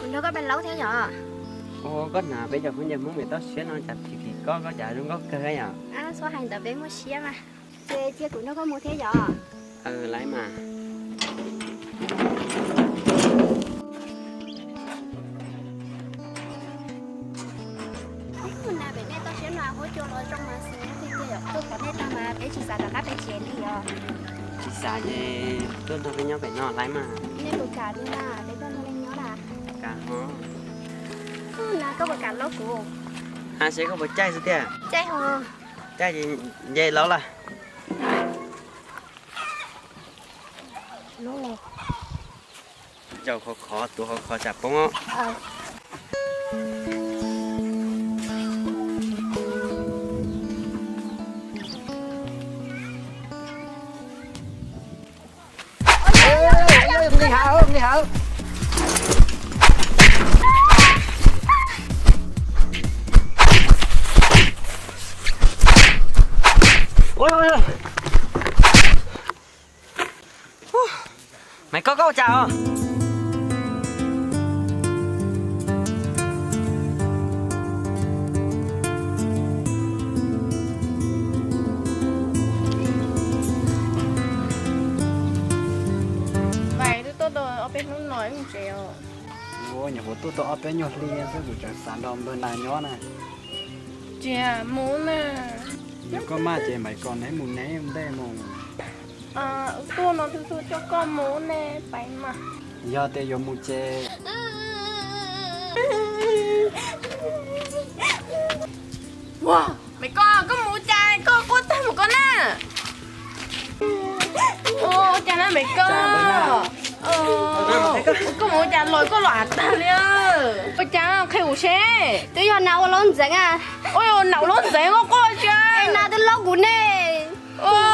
Nrog koj pais laub thiab yom? Ua koj hnav peb cov khaub ncaws Hmoob pem toj siab no cas phim phim koj, koj cas zoo nkauj kawg yom? Txhob hais ntawd, peb muaj siab mas. Ces cia kuv nrog koj mus thiab yom? Laiv mas. Ub, na pem nej toj siab no huab cua los zoo mas xwb tiag tiag yom. Tuaj pom nej tag mas peb tsis xav rov qab pem tsev li os. Tsis xav ces tuaj nrog peb nyob pem no laiv mas. Nej puas kam li na, peb tuaj nrog nej nyob na? Kam hov. Ub, na koj puas kam laub kuv? Ha, seb koj puas caij xwb tiag. Caij hov. Caij ces nce laub lawm. Zaum khov khov, tuav khov khov tsam poob os. Nqis hav, nqis hav. Maiv Koj, koj ua cas os? Maiv, twb tuaj tau ob peb hnub no ib mus tsev os. Ua nyuam qhuav tuaj tau ob peb nyuag hli xwb kuv tseem xav nrog npawg nas nyob na. Tsis mus na. Yog koj maj ces Maiv Koj, neb mus neb ntej mus. Tuaj no tu tu coj koj mus ne, pais mas. Yog tias yuav mus ces. Ua, Maiv Koj, koj mus ua cas koj quaj tag mus koj na? Ua cas na Maiv Koj? Koj mus ua cas los koj los av tag li? Ua cas qhia kuv seb. Twb yog nas ua laub ntxeev. Ua yog nas ua laub ntxeev koj quaj ua cas? Nas twb laub kuv ne. Ua,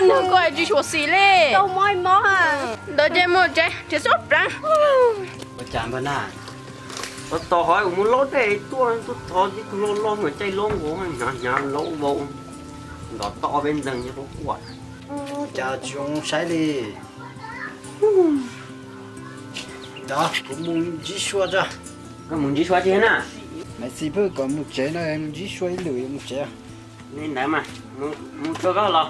nws koj tsis tshua xis li. Tau mob mob. Ntawd ces mus tsev, tsev xub plav. Ua cas npawg na? Tos tos hov kuv mus laub dej tuaj, tuaj thov tib tug loj loj mas caij laub nkaus hnyav hnyav laub vau, nrov toj peb ntxeeg ces quaj quaj. Cas tsis zoo saib li. Ntawd kuv mus ntsib Sua tso. Koj mus ntsib Sua tsi na? Maiv Xis pheej kom mus tsev no, mus ntsib Sua ib lwm mus tsev. Li ntawd mas, mus tsuag koj los.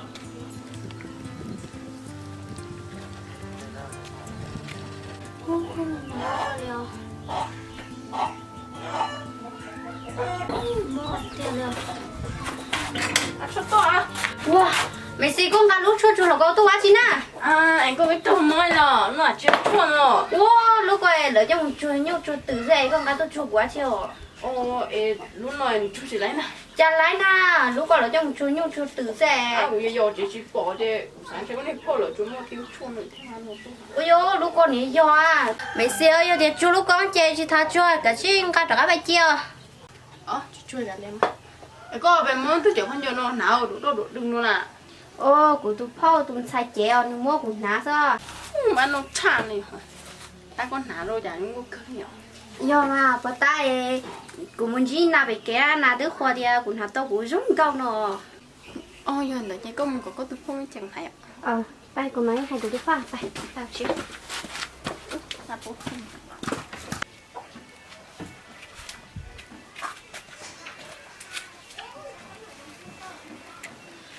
Ua, Maiv Xis, koj nqa lub tshuaj tsuag los koj tuaj ua dab tsi na? Es koj peb raug mob los no tsis tshuaj no. Ua, lub ko lawv coj mus tsuag nyuj tsuag twm xwb es koj nqa tuaj tsuag kuv dab tsi os? Es lub no tsuag tsis laib na. Cas laib na, lub ko lawv coj mus tsuag nyuj tsuag twm xwb. Kuv yos yos tsev tsis pom ces kuv xav ntshe koj niag poj lawv tsuas muaj tib lub tshuaj no thiab no. Ua yog lub ko niag yog. Maiv Xis, yog tias tsuag lub ko ces tsis tas tsuag, kav tsij nqa rov qab pais cia. Tsis tsuag li. Koj pais muab twg cov khaub ncaws no hnav ua duam doj duam dwg no na? Kuv tus phauj tus ntxhais cev os, nws muab kuv hnav xwb. Ua no tshaj li. Tab koj hnav rau cas zoo nkauj kawg li os. Yog mas puas tab, kuv mus ntsib nas pem kev, nas twb qhuas tias kuv hnav tau kuv zoo nkauj no. Yog ntawd ces koj mus kom koj tus phauj ceev hais. Pab kuv mam hais kuv tus phauj pab.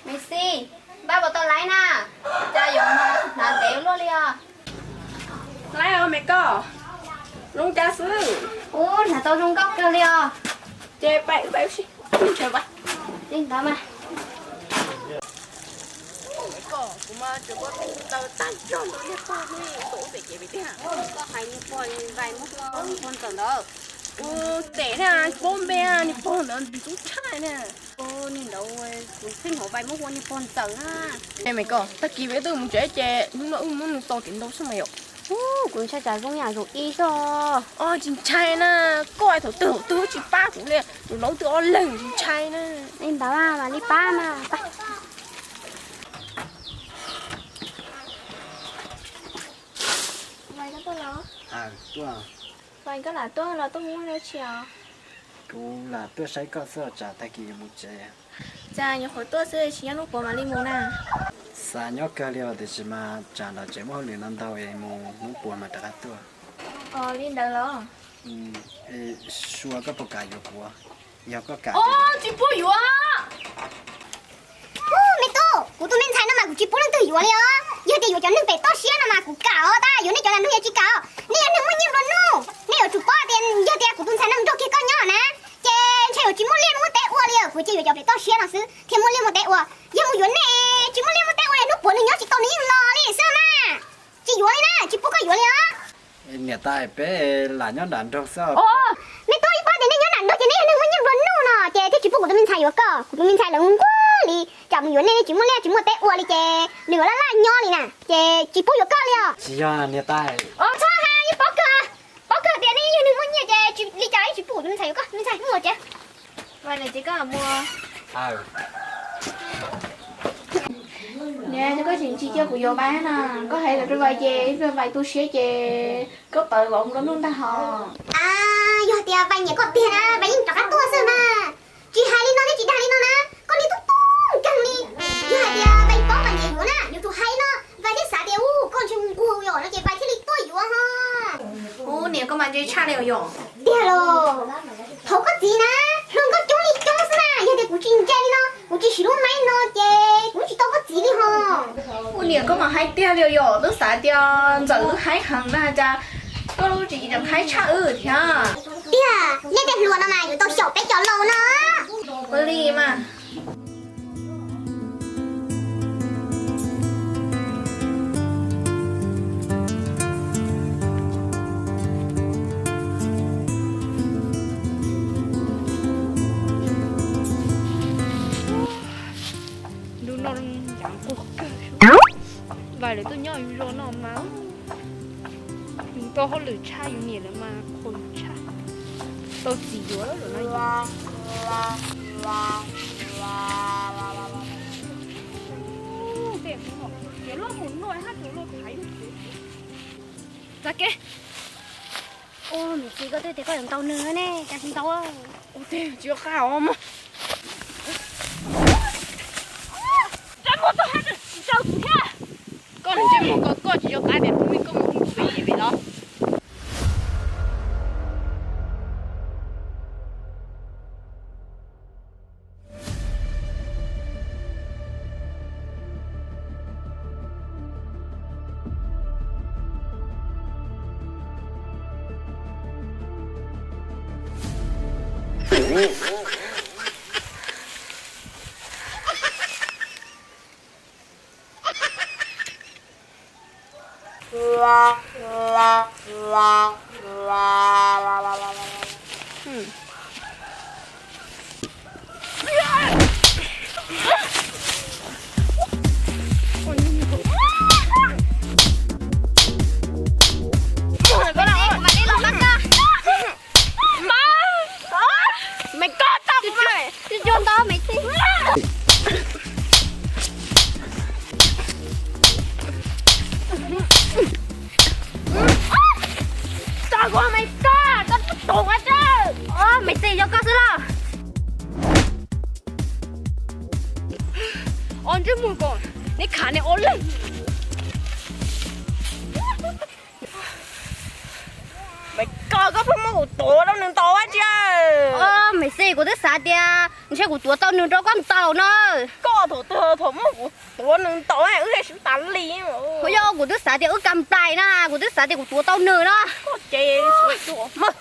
Maiv Xis, npaj puas tau laib na? Cas yuav hnav ntev luaj li os? Laib os Maiv Koj, zoo cas xwb? Ub, hnav tau zoo nkauj kawg li os. Ces pais wb pais wb sib ntshaw pais. Li ntawd mas. Maiv Koj, kuv mas tsuas koj tus taw tag nrho ntawd niag pog hnub tuaj ua pem kev pem tiag. Koj hais niag pog vais muab ua niag pog ntxawm ntawd. Ua tes na, paub npe niag pog ntawd ntxub tshaj na. Niag ntawd kuv pheej hnov vais muab ua niag pog ntxawm na. Maiv Koj, tag kis peb twb mus tsev ces hnub no wb muab nws tos kev ntau xwb mas yom. Kuv ntshai tsam zoo yam zaum ib xwb. Tsis ntshai na, koj thaum twg thaum twg tsis pab kuv li, tus laub twb ob leeg tsis ntshai na. Li ntawd mas li pab mas. Vais, koj tuaj los? Vais, koj lam tuaj los tuaj mus ua dab tsi os? Kuv lam tuaj saib koj xwb os, tsam tag kis yuav mus tsev. Cas nyuam qhuav tuaj xwb tsis nyob hnub puav mam li mus na? Xav nyob kawg li os, tiam sis mas tsam nram tsev muaj hauj lwm ntau ntau es mus hnub puav mas rov qab tuaj. Ua li ntawd los? Sua, koj puas kam yuav kuv? Yog koj kam. Tsis pub yuav. Me tub, kuv tus me ntxhais no mas kuv tsis pub leej twg yuav li os. Yog tias yuav cov neeg pem toj siab no mas kuv kam os, tab yuav nej cov nam nug yuav tsis kam. Nej yog neeg muaj nyiaj nplua nuj, nej yuav tsum paub tias yog tias kuv tus ntxhais no nrog kiag koj nyob na, ces ntshe yuav tsis muaj liaj muaj teb ua li. Kuv cia yuav cov pem toj siab no xwb thiaj muaj liaj muaj teb ua. Yog mus yuav nej tsis muaj liaj muaj teb ua, hnub puav nws nyob tsis tau nws yeej los li xwb na. Tsis yuav li na, tsis pub koj yuav li os. Niam tais, peb lam nyob nram nroog xwb. Me tub, ib paub tias nej nyob nram nroog ces nej yog neeg muaj nyiaj nplua nuj no ces thiaj tsis pub kuv tus me ntxhais yuav koj. Kuv tus me ntxhais lawv nquag li, tsam mus yuav nej tsis muaj liaj tsis muaj teb ua li ces nws yuav laj laj nyob li na, ces tsis pub yuav koj li os. Tsis yog niam tais. Txhob hais, yeej paub kawg, paub kawg tias nej yog neeg muaj nyiaj ces tsis li cas yeej tsis pub kuv tus me ntxhais yuav koj. Me ntxhais, mus ces. Niam, koj tseem tsis cia kuv yuav Vais na, koj hais los rau Vais ces Vais tu siab ces koj tawv Vais nplua nuj ntag hos. Yog tias Vais nyiam koj tiag na Vais yeej rov qab tuaj xwb mas. Tsis hais li no thiab tsis dag li no na, koj niag tub tub nkeeg li. Yog hais tias Vais paub Vais nyiam yuav na yuav tsum hais no, Vais thiaj xav tias ub koj ntshe nquag yom no ces Vais thiaj li tuaj yuav ho. Ub niam, koj mas ntse tshaj li yom. Tiag los, thov koj txiv na, hluas nkauj coob li coob xwb na, yog tias kuv tsis ntse li no, kuv tsis siv lub maib no ces kuv tsis tau koj txiv li ho. Ub niam, koj mas haib tiag li yom, twb xav tias ntxawm wb haib heev na cas koj lub tseem haib tshaj wb thiab. Tiag, nej tej hluas no mas yuav tau xyaum peb cov laus no. Ua li mas. Ntu no ncav quag kawg, Vais lawv tuaj nyob yus zos no mas yus tau hauj lwm tshaj yus niam lawv mas qhuas yus tshaj. Tau txiv yuav lawm no. Txav kev. Ua, me txiv, koj twb tias koj yuav ntaus nws ne, cas tsis ntaus? Ua tij, tsis ua qab os mog. Ntsej muag tuag, tsis ntaus kuv thiab. Koj ntsej muag ko, koj tsis nco qab tias hnub ib koj mus hu kuv pem ces pem los. Mày có tao không mày? Tôi cho tao mày tin. Tao của mày có, tao tiếp tục hả chứ? Ơ, mày tin cho con xíu lo. Ơ, chứ mùi còn, nếp khả này ôn lên. Mày coi có phải mốt kuv tuav rau nws ntaus ua tsi? Ơ, mày xi, kuv twb xav tias ntshe kuv tuav tau nws rau koj ntaus no. Koj thaum twg thaum mốt kuv tuav nws ntaus wb sib tas li. Ua yog kuv twb xav tias wb kam plais na, kuv twb xav tias kuv tuav tau nws no. Koj ces xua tsuas mog.